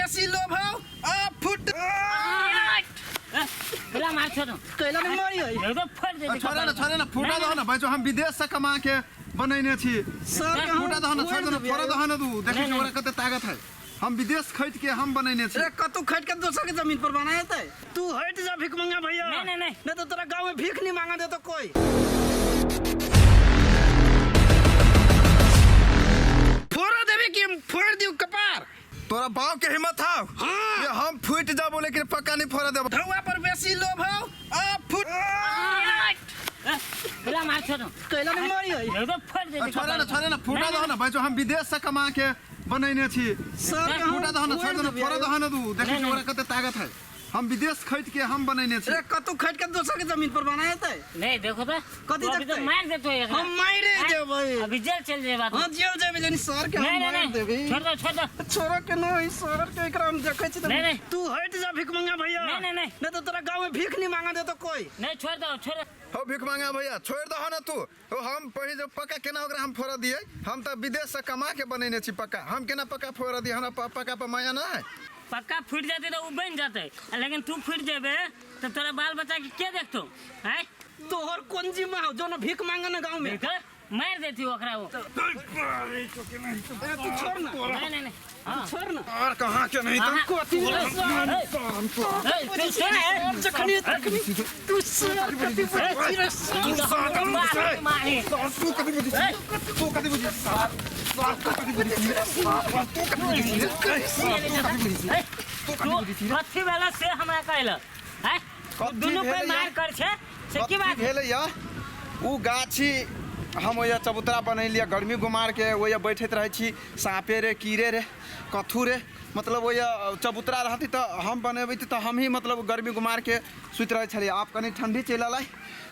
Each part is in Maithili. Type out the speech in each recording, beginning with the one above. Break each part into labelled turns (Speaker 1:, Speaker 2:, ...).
Speaker 1: बेसी लोभ हौ आ फुट।
Speaker 2: कैला मार छोड़।
Speaker 1: कैला नहीं मारी है।
Speaker 2: तो फोड़ दे।
Speaker 3: छोड़े ना, छोड़े ना, फूटा दहो ना भाई, हम विदेश से कमा के बनैने छी।
Speaker 1: सर के हम
Speaker 3: फूटा दहो ना, छोड़ दो ना, फोड़ा दहो ना, तू देखी
Speaker 2: नहीं,
Speaker 3: ओकरा कते ताकत है। हम विदेश खैट के हम बनैने छी।
Speaker 1: अरे कतौ खैट के दोसर के जमीन पर बनाए ते तू हट जा भीख मंगा भैया।
Speaker 2: नहीं, नहीं, नहीं।
Speaker 1: नहीं तो तोरा गांव में भीख नहीं मांगा दे तो कोई। फोड़ा देबे कि हम फोड़ दियो कपार।
Speaker 3: तोरा बाप के हिम्मत हौ?
Speaker 1: हाँ।
Speaker 3: ये हम फूट जाबो लेकिन पक्का नहीं फोड़ा देबो।
Speaker 1: धौआ पर बेसी लोभ हौ आ फुट।
Speaker 2: कैला मार छोड़।
Speaker 1: कैला नहीं मारी है।
Speaker 2: तो फोड़ दे।
Speaker 3: छोड़े ना, छोड़े ना, फूटा दहो ना भाई, हम विदेश से कमा के बनैने छी।
Speaker 1: सर के हम
Speaker 3: फूटा दहो ना, छोड़ दो ना, फोड़ा दहो ना, तू देखी
Speaker 2: नहीं,
Speaker 3: ओकरा कते ताकत है। हम विदेश खैट के हम बनैने छी।
Speaker 1: अरे कतौ खैट के दोसर के जमीन पर बनाए ते।
Speaker 2: नहीं देखो तो
Speaker 1: कथी
Speaker 2: तू अभी तो
Speaker 1: देखतै?
Speaker 2: मार देतो एकरा।
Speaker 1: हम मारे देबै।
Speaker 2: अभी जेल चल जेबा तू।
Speaker 1: हाँ जेल जेबै लेकिन सर के हम
Speaker 2: नहीं नहीं
Speaker 1: मार
Speaker 2: नहीं,
Speaker 1: देबै।
Speaker 2: छोड़ दो, छोड़ दो।
Speaker 1: छोड़ के नहीं, सर के एकरा हम देखै छी त
Speaker 2: नहीं, नहीं।
Speaker 1: तू हट जा भीख मंगा भैया।
Speaker 2: नहीं, नहीं, नहीं।
Speaker 1: नहीं तो तोरा गांव में भीख नहीं मांगा दे तो कोई।
Speaker 2: नहीं छोड़ दो, छोड़ दो।
Speaker 3: हो भीख मांगा भैया, छोड़ दहो ना तू। हो हम पहिले जो पक्का केना ओकरा हम फोड़ दिए। हम तऽ विदेश से कमा के बनैने छी पक्का, हम केना पक्का फोड़ दिए? हमरा पक्का पर माया ना है।
Speaker 2: पक्का फूट जाते तो वो बन जाते, लेकिन तू फूट जेबे तो तोरा बाल बच्चा के के देखतो हैं?
Speaker 1: तोहर कोन जिम्मा हो जो न भीख मांगा ना गांव में?
Speaker 2: देखो मार देती ओकरा वो।
Speaker 1: ए, तू छोड़ ना।
Speaker 2: नहीं नहीं नहीं, हाँ।
Speaker 1: छोड़ ना।
Speaker 3: और कहाँ के नहीं तो
Speaker 2: हाँ।
Speaker 1: कथी रे सर?
Speaker 2: ए, तू सुन, ए।
Speaker 1: जखनी तखनी तू सर कथी बुझै छी रे सर?
Speaker 2: तू तो बाप मारी।
Speaker 3: तू कथी बुझै छी? तू कथी बुझै छी? तू कथी बुझै छी? तू कथी बुझै छी?
Speaker 2: ए, तू कथी भेल से हमरा कहल हैं?
Speaker 3: कथी
Speaker 2: दुनू पे
Speaker 3: भेलै
Speaker 2: मार कर छे से की बात?
Speaker 3: भेलै या उ गाछी हम ओहिया चबूतरा बनेलियै, गर्मी गुमार के ओहिया बैठैत रहै छी, साँपे रे कीड़े रे कथू रे, मतलब ओहिया चबूतरा रहती तऽ हम बनेबै तऽ हमही मतलब गर्मी गुमार के सुति रहै छलियै। आब कनि ठण्डी चलि एलै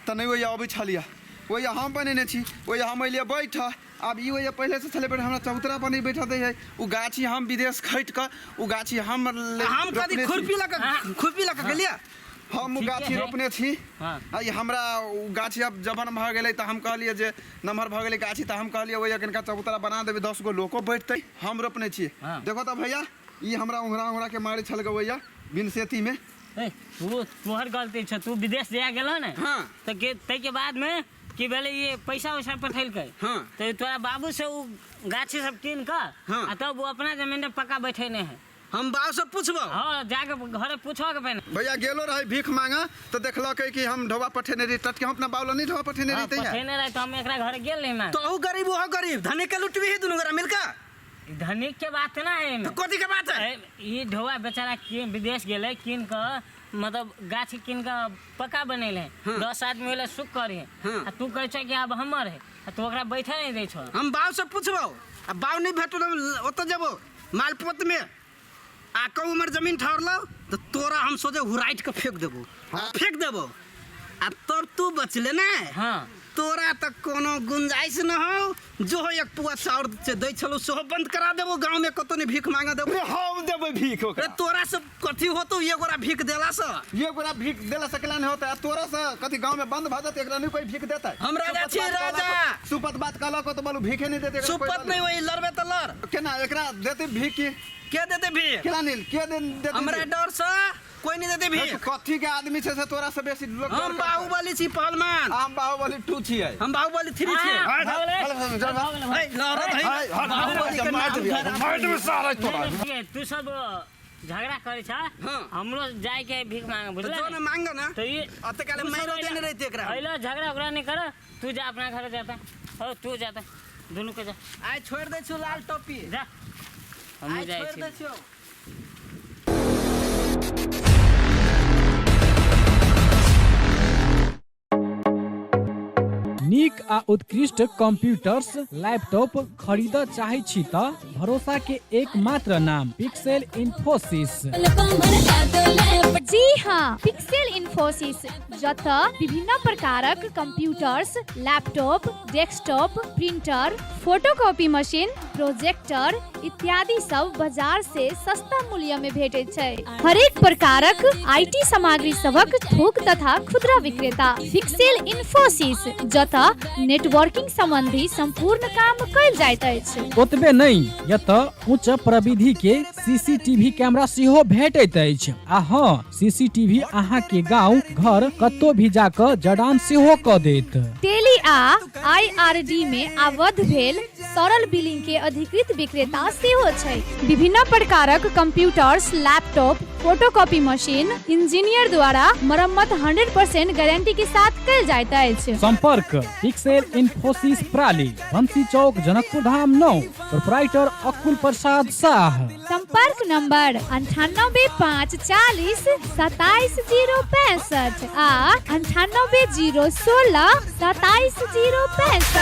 Speaker 3: तऽ नहि ओहिया अबै छलियै। ओहिया हम बनेने छी, ओहिया हम एलियै बैठ। आब ई ओहिया पहिलेसँ छलै बैठ, हमरा चबूतरा पर नहि बैठऽ दै है। उ गाछी हम विदेश खटि कऽ उ गाछी हम
Speaker 1: हम कथी
Speaker 3: रोपने छी।
Speaker 1: खुरपी लऽ कऽ, खुरपी लऽ कऽ गेलियै?
Speaker 3: हम उ
Speaker 2: ठीके
Speaker 3: गाछी
Speaker 2: है।
Speaker 3: रोपने छी।
Speaker 2: हाँ।
Speaker 3: आ ई हमरा उ गाछी आब जवन भऽ गेलै तऽ हम कहलियै जे नमहर भऽ गेलै गाछी, तऽ हम कहलियै ओहिया कनिका चबूतरा बना देबै, 10 गो लोको बैठतै, हम रोपने छी।
Speaker 2: हाँ।
Speaker 3: देखो तऽ भैया, ई हमरा उंघरा उंघरा के मारै छल ओहिया बिनसेती में।
Speaker 2: ए, तू तोहर गलती छौ, तू विदेश जा गेलो ने।
Speaker 1: हाँ।
Speaker 2: तऽ के ताहिके बाद में की भेलै, ये पैसा वैसा पठेलकै।
Speaker 1: हाँ।
Speaker 2: तऽ तोरा बाबू से उ गाछी सब कीन कऽ
Speaker 1: हाँ।
Speaker 2: आ तब वो अपना जमीन में पक्का बैठेने है।
Speaker 1: हम बाबू से पूछबो।
Speaker 2: हाँ, जाके घरे पूछो के पहिने।
Speaker 3: भैया गेलो रहे भीख मांगा तऽ देखलकै कि हम ढोबा पठेने रही टटके, हम अपना बाबू लग नहीं ढोबा पठेने
Speaker 2: हाँ,
Speaker 3: रही तहिया।
Speaker 2: पठेने रहे तऽ हम एकरा घरे गेल नहीं मांगे।
Speaker 1: तो अहू गरीब ओहो गरीब, धनिक के लुटबी ही दुनू गोरा मिलके।
Speaker 2: धनिक के बात ना है एमे।
Speaker 1: तो कथी के बात है?
Speaker 2: ए, ई ढोआ बेचारा की विदेश गेलै कीन कऽ, मतलब गाछ कीन कऽ पक्का बनेले है। 10 आदमी होले सुख करी है।
Speaker 1: हाँ।
Speaker 2: आ तू कहै छौ कि आब हमर है, आ तू ओकरा बैठे नहीं दै छौ।
Speaker 1: हम बाबू से पूछबो, आ बाबू नहीं भेटो तऽ ओतऽ जेबो मालपोत में, आ कहूँ हमर जमीन ठहरलो तऽ तोरा हम सोझे हुराइट के फेंक देबो, फेंक देबो, आ तब तू बचले ने।
Speaker 2: हाँ।
Speaker 1: तोरा तऽ कोनो गुंजाइश न हो, जो हो एक पुआ चाउर से दै छलौ सेहो बंद करा देबो, गाँव में कतौ नहीं भीख मांगे देबो।
Speaker 3: रे हम देबै भीख
Speaker 1: रे
Speaker 3: ओकरा।
Speaker 1: तोरा से कथी होतौ ये गोरा भीख देला से?
Speaker 3: ये गोरा भीख देला से केला नहीं होतै? आ तोरा से कथी गाँव में बंद भऽ जेतै? एकरा नहीं कोई भीख देतै?
Speaker 1: हम राजा
Speaker 3: सुपत
Speaker 1: छी,
Speaker 3: बात कहलक-
Speaker 1: राजा।
Speaker 3: सुपत बात कहलक तऽ बोलू भीखे नहीं देतै एकरा कोई।
Speaker 1: सुपत नहीं वही लड़बे तऽ लड़।
Speaker 3: केना एकरा देतै भीख की?
Speaker 1: के देते भीख?
Speaker 3: केला नील के दे देतै
Speaker 1: हमरा
Speaker 3: भीख?
Speaker 1: डर से कोई नहीं देते भीख।
Speaker 3: कथी के आदमी छै से तोरा से बेसी लोग
Speaker 1: हम
Speaker 3: डर करतै?
Speaker 1: बाहुबली छी पहलवान।
Speaker 3: हम बाहुबली 2 छियै।
Speaker 1: हम बाहुबली 3 छियै।
Speaker 2: हाँ, भऽ गेलै।
Speaker 3: चल, चल, चल।
Speaker 2: भऽ गेलै, भऽ
Speaker 1: ए, लड़त है।
Speaker 3: हाय, हाय,
Speaker 1: बाहुबली के
Speaker 3: मार
Speaker 1: नाम
Speaker 3: देबै,
Speaker 1: धरा।
Speaker 3: मार देबै सारा तोरा।
Speaker 2: गेलै। तू सब झगड़ा करै छ।
Speaker 1: हाँ।
Speaker 2: हमरो जाय के भीख मांगे
Speaker 1: तो
Speaker 2: बुझल
Speaker 1: जो ना मांग ना।
Speaker 2: तो ये
Speaker 1: अते काले
Speaker 2: तू सब
Speaker 1: मारो
Speaker 2: अइला-
Speaker 1: देने रहते एकरा।
Speaker 2: अइला झगड़ा उगड़ा नहीं कर, तू जा अपना घर जाता और तू जाता, दुनू के जा।
Speaker 1: आइ छोड़ दै छु लाल टोपी।
Speaker 2: जा हमहूँ
Speaker 1: आइ
Speaker 2: जाइ
Speaker 1: छोड़
Speaker 2: छी।
Speaker 1: दै छियौ।
Speaker 4: नीक आ उत्कृष्ट कंप्यूटर्स लैपटॉप खरीदऽ चाहै छी तऽ भरोसा के एकमात्र नाम पिक्सेल इन्फोसिस।
Speaker 5: जी हाँ, पिक्सेल इन्फोसिस, जतऽ विभिन्न प्रकारक computers, laptop, desktop, printer, photocopy machine, projector इत्यादि सब बाजार से सस्ता मूल्य में भेटैत छै। हरेक प्रकारक IT सामग्री सबक थोक तथा खुदरा विक्रेता पिक्सेल इन्फोसिस, जतऽ एतऽ नेटवर्किंग संबंधी संपूर्ण काम कयल जाइत अछि।
Speaker 4: ओतबे नहि, एतऽ उच्च प्रविधि के सीसीटीवी कैमरा सेहो भेटैत अछि। आ हँ, सीसीटीवी अहाँ के गांव घर कतौ भी जाकऽ जड़ान सेहो कऽ देत।
Speaker 5: टेली आ आईआरडी में आबद्ध भेल सरल बिलिंग के अधिकृत विक्रेता सेहो छै। विभिन्न प्रकारक computers, laptop, photocopy machine engineer द्वारा मरम्मत 100% गारंटी के साथ कयल जाइत अछि।
Speaker 4: संपर्क पिक्सेल इन्फोसिस प्राली, बंसी चौक, जनकपुर धाम 9, प्रोपराइटर अकुल प्रसाद साह।
Speaker 5: संपर्क नंबर 98 5 40 27 0 65 आ 98 0 16 27 0 65।